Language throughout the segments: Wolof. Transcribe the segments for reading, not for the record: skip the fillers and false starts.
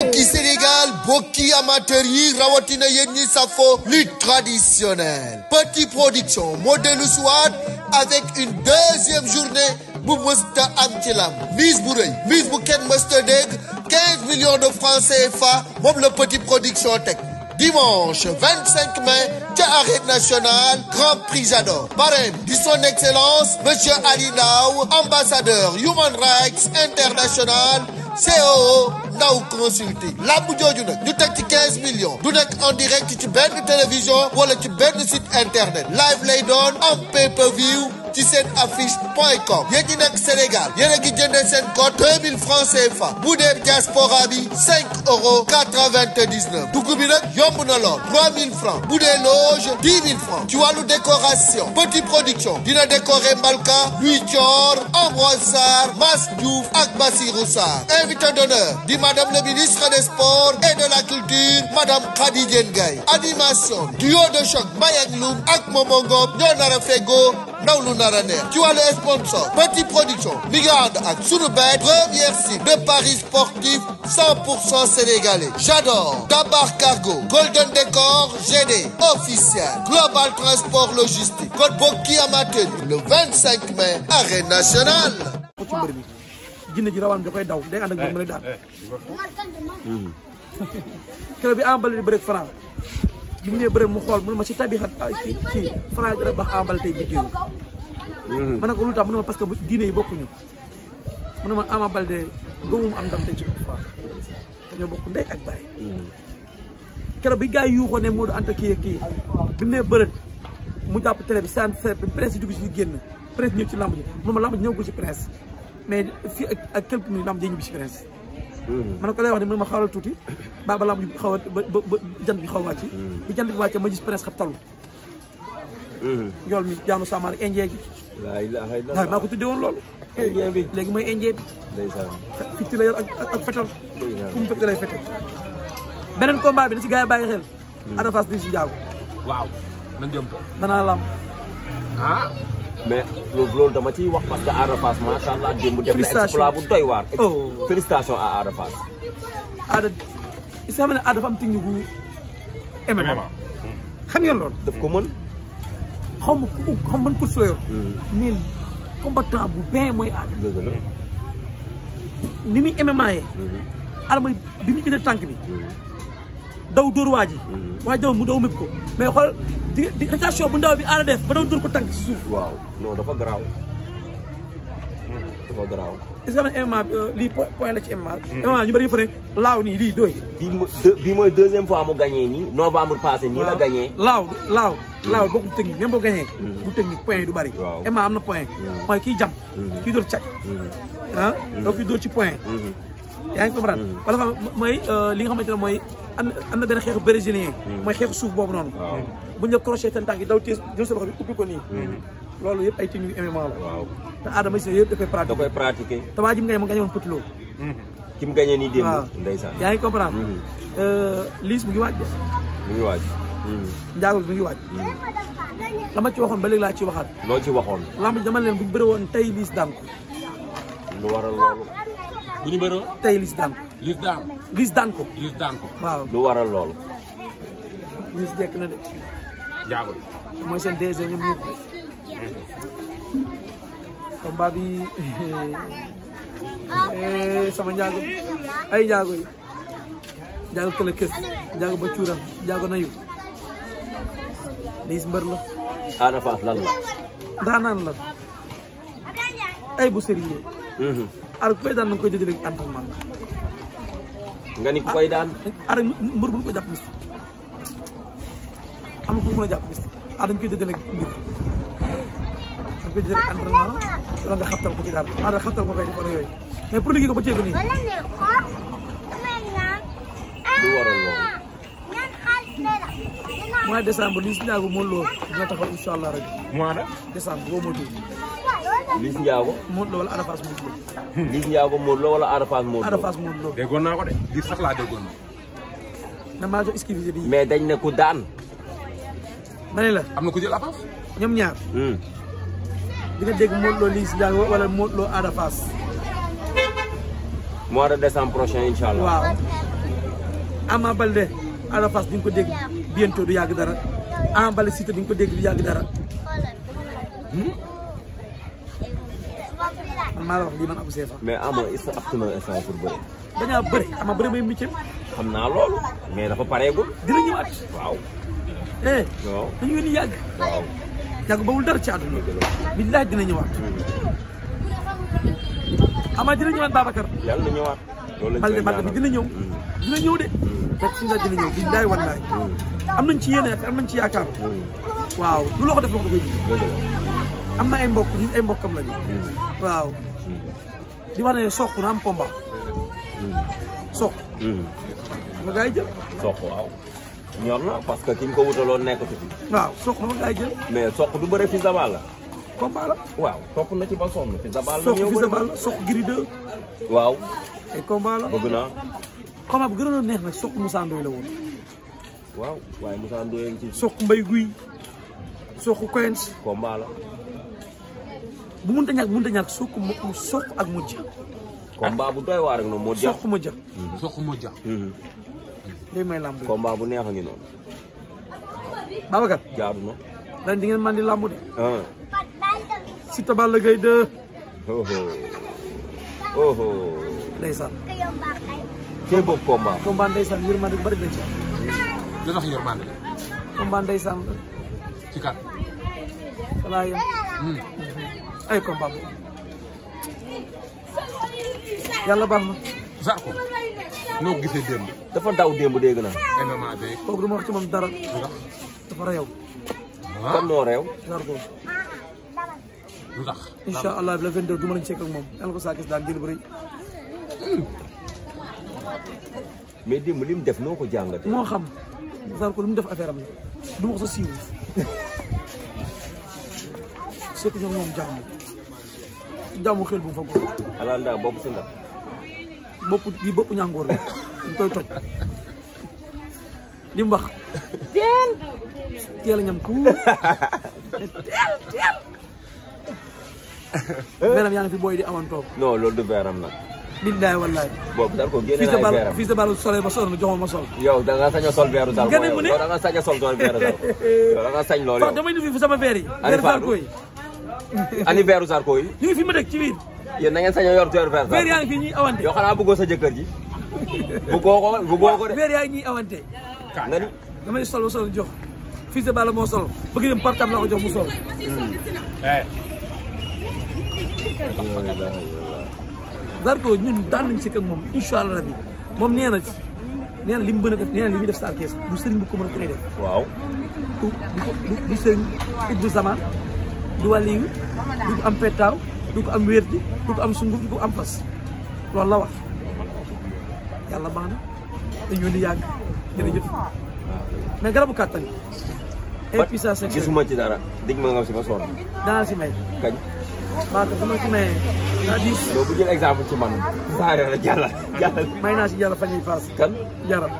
Qui Sénégal bokki amateur yi rawatina yéen ñi safo lutte traditionnelle Petit Production modèle soit avec une deuxième journée bu mësta am ci lamb mise bu rëy mise bu kenn mësta dégg 15 millions de francs CFA moom la Petit Production teg dimanche 25 mai ca Arène Nationale Grand Prix Jador parrain di son excellence monsieur Ali Ndao ambassadeur Human Rights International COO Ndaw Consulting lamb jooju nag ñu teg ci 15 millions du nekk en direct ci benn télévision wala ci benn site internet live lay doon en pay-per-view ci seen affiche.com yéen ñi nekk Sénégal yéen a ngi jëndee seen code 2000 francs CFA bu dee diaspora bi 5,99 dugg bi nag yomb na lool 3000 francs bu dee loge 10 000 francs ci wàllu décoration Petit Production dina décorer Mbalka Louis Thior Ambroise Sarr Mass Diouf ak Bassirou Sarr invité d'honneur di madame le ministre des sports et de la culture madame Khady Diène Gaye animation duo de choc Mbayang Loum ak Momo Ngom ñoo nar a feggoo ndaw lu nar a neex ci wàllu sponsor Petit Production mi ngi ànd ak Sunubet première site de paris sportif 100% sénégalais Jador Dabar Cargo Golden Décor GD officiel Global Transport Logistique kon bokki amateur le 25 mai Arène Nationale. jinne ji rawaan da koy daw day ànd ak moom lay daal kër bi ambal di bëre Franc bi mu ñëwee bëre mu xool mu ne ma si tabi xat ci Franc dara baax ambal tey bitéew ma ne ko lu tax mu ne ma parce que diine yi bokkuñu mu ne ma Ama Baldé gëmum am ndam tey ci Franc dañoo bokk ndey ak baay keroog bi gars yi yuuxoo ne Modou Anta kii bi mu nee bërët mu jàpp télé bi saan presse yi dugg si génn presse ñëw ci lamb ji mu ne ma lamb ji ñëw ko ci presse mais fii ak quelques minutes lamb ji ñibbi si presse ma ne ko lay wax ne mu ne ma xawal tuuti ba lamb ji xaw a ba jant bi xaw wàcc bi jant bi wàcce ma gis presse xab talu yool mi jaanu samaar indien gi waaw maa ko tuddee woon loolu léegi mooy indien bi fitti la yor ak fetal fu mu fekk lay fetal beneen combat bi da si gars yi bàyyi xel Ada Fass di si njaago waaw nañ jëm ko danaa lamb mais loolu dama ciy wax parce que Ada Fass macha allah démb def na exploit bu doy waar. félicitations à Ada Fass. Ada is xam ne Ada dafa am technique bu MMA xam ngeen loolu. daf ko mën. xaw ma man course la yor. mais combattant bu bien mooy Ada. dëgg la. ni muy MMA yee. Ada mooy bi mu jëlee tànk bi. daw dóor waa ji. waa daw mu daw mépp ko mais xool di rotation bu ndaw bi Ada def ba daw dóor ko tànk si suuf. waaw non dafa garaaw. dafa garaaw. est-ce que MMA lii point la ci MMA. MMA ñu bëri ñu fa ne laaw nii lii doy. bii mooy deuxième fois mu gagné nii novembre passé nii la gagné. laaw bokkul technique même boo gagné. bu technique point yi du bëri. waaw MMA am na point. mooy kii jam. kii dóor càkk. donc kii dóor ci point. yaa ngi comprendre. wala mooy li nga xamante ne mooy am na benn xeexu brésilien. mooy xeexu suuf boobu noonu. bu ñu la crochet seen tànk yi daw jël sa loxo bi ubbi ko nii. loolu yëpp ay technique MMA la. waaw te Adama si yëpp da koy pratiquer. te waa ji mu gañe moom gañe woon Petit Lo. ki mu gañe nii démb. ndeysaan yaa ngi comprendre. Liss mu ngi waaj de. mu ngi waaj. Ndiago mu ngi waaj. la ma ci waxoon ba léegi laa ci waxaat. loo ci waxoon. lamb ji dama leen bu ñu bëre woon tey Liss daan ko. lu waral loolu. bu ñu bëree tey Liss daan ko. Liss daan ko. waaw lu waral loolu. Liss jekk na de. Ndiago mooy seen DG ñoom ñëpp. combat bi sama njaago ay njaago yi njaago këla kës njaago ba cuuram njaago nayu Liss mbër la. Ada Fass lan la. ndaanaan la ay bu sérieux. ar ku koy daan na nga koy jëjële entraînement. nga ni ku koy daan. ar mbër bu ñu ko jàpp mis am na ku mën a jàpp mis ar dañ koy jëjële mbir dañ koy jëjële entraînement wala nga xabtal ko ci daal ar xabtal ko koy def wala yooyu mais pour liggéey ko ba ceeb nii. lu waral loolu. mois de décembre Liss Ndiago Modou Lo dina taxaw incha allah rek. mois de décembre boo moytuwul. Liss Ndiago. Modou Lo wala Ada Fass Modou Lo. Liss Ndiago Modou Lo wala Ada Fass Modou Lo. Ada Fass Modou Lo. déggoon naa ko de di sax laa déggoon na. damaa jox excuse bi. mais dañ ne ku daan. ma ne la. am na ku jël avance. ñoom ñaar. di nga dégg Modou Lo Liss Ndiago wala Modou Lo Ada Fass. mois de décembre prochain incha allah. waaw. Ama Baldé Ada Fass di nga ko dégg bientôt du yàgg dara Ama Baldé Siteu di nga ko dégg du yàgg dara man maa la wax lii man Abou Sefa. mais Ama est-ce que apte na instant pour bëri. dañaa bëri Ama bëri may métier. xam naa loolu. mais dafa pareegul. dina ñëwaat. waaw. waaw dañu leen di yàgg. waaw. yàgg bawul dara ci àdduna. billahi dina ñëwaat. Ama dina ñëwaat Babacar. yàlla na ñëwaat. loolu lañ Baldé Baldé bi dina ñëw. dina ñëw de. fekk suñu dina ñëw billahi wallahi. am nañ ci yéene am nañ ci yaakaar. waaw lu loo ko def loo ko koy ji. am na ay mbokk ñun ay mbokkam lañu. waaw. di wax ne soq na am combat. soq. ma gaa yi jël. soq waaw. ñor na parce que ki ñu ko wutaloon nekkatu fi. waaw soq na ma gaa yi jël. mais soq du bëre Fils de Balla la. combat la. waaw topp na ci ba sonn Fils de Balla. soq Fils de Balla soq Gris 2. waaw. ay combat la. bëgg naa. combat bu gënoon a neex nag soq Moussa Ndoye la woon. waaw waaye Moussa Ndoye ngi ci. soq Mbaye Guy. soq Coyens. combat la. bu mënta ñàkk soq ak mujj. combat bu doy waar rek noonu moo jax. soq mujj. soq moo jax. day may làmb. combat bu neex a ngi noonu. Babacar. jaadu na. ren di ngeen mën di làmb de. ah. Siteu Balla Gaye 2. oh. ndeysaan. kee boobu combat. combat ndeysaan yërmande bu bëri dañ ci am. lu tax yërmande. combat ndeysaan la. ci kat. voilà yéen. ay combat boobu. yàlla baax na. Zarko noo ko gisee démb. dafa daw démb dégg naa. MMA beeg. kooku du ma wax ci moom dara. lu tax. dafa réew. kan moo réew. Zarko. lu tax. incha allah le 22 du ma leen ceeg ak moom yàlla ko saa gis daal jël bu rëy. mais démb li mu def noo ko jàngatee. moo xam Zarko lu mu def affaire am la du ma ko sa siiw. c'est que ñoom jàmm xel bu mu fa góor. alhamdulilah bopp si ndax. bopp ñàngoor la ñu koy toj. li mu wax. teel a ñam tuut. teel. veram yaa ngi fi booy di awantoog. non loolu du veram nag. billaay wallaay. boobu daal ko génne naa veram Fils de Balla solee ba sol ma joxoon ma sol. yow da nga sañ a sol veeru dal ko mu ne yow da nga sañ a sol veeru dal ko yow da nga sañ loolu yow. damay indi fi sama veer yi. veer Zarko yi. ani veeru Zarko yi. ñu ngi fi ma dëkk ci biir. yéen na ngeen sañ a yor veeru Zarko. veer yaa ngi fi ñuy awante. yow xanaa bëggoo sa jëkkër ji. bëggoo ko de. veer yaa ngi ñuy awante. nga ni. damay sol ba sol jox Fils de Balla moo sol bëgg dem portable la ko jox mu sol. Zarko ñun daan nañ si kër moom incha allah rabi moom nee na li mu mën a def nee na li muy def sa kees du sëriñ bu ko mën a koy def. waaw. du sëriñ Ibou Zaman du wàlliyu du ko am pettaaw du ko am wérdi du ko am sunguf du ko am fas loolu la wax yàlla baax na dañoo di yàgg jërëjëf mais garabu kàttan impuissance sexuelle gisuma ci dara dig ma nga si ma sonn. danaa si may kañ. maa ko sama si may naa diis yow bu jël exemple ci man. saare la jàllal. may naa si yàlla fan yi paas kan. jaram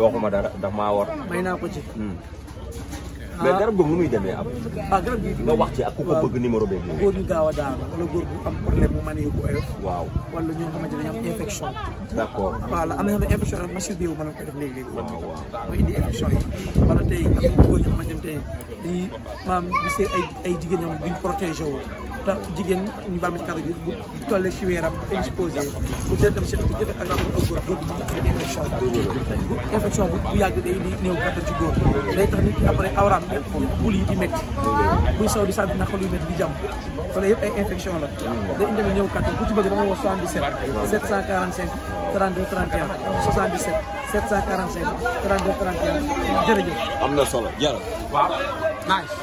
waxuma dara ndax maa war. may naa ko ci mais garab googu nu muy demee am. garab gi nga wax ci ak ku ko bëgg numéro beeg. góor ñu gaaw a daanu wala góor bu am problème mu mën a yóbbu oyof. waaw wala ñoo xamante ne dañoo am infection. d'accord. voilà am na yoo xam ne infection rek machine bi mën na koy def léegi-léegi. waaw waaw. mooy indi infection yi. wala tey am na góor ñoo xamante ne tey dañuy maam gisee ay jigéen ñoo xam ne duñ protégé wu. te jigéen ñu baal ma ci kàddu gi bu tollee ci weeram exposé bu jël dem si bu jëfee ak rapport ak góor góor bu mën a am infection. infection bu yàgg day di néew kàttan ci góor day tax nit ki après awraam bul yi di métti buy saw di sant na xol yu métti di jàmm wala yëpp ay infection la day indi ñëw kàttan ku ci bëgg dama woo 77 745 32 31 77 745 32 31 jërëjëf am na solo jërëjëf. waaw nice.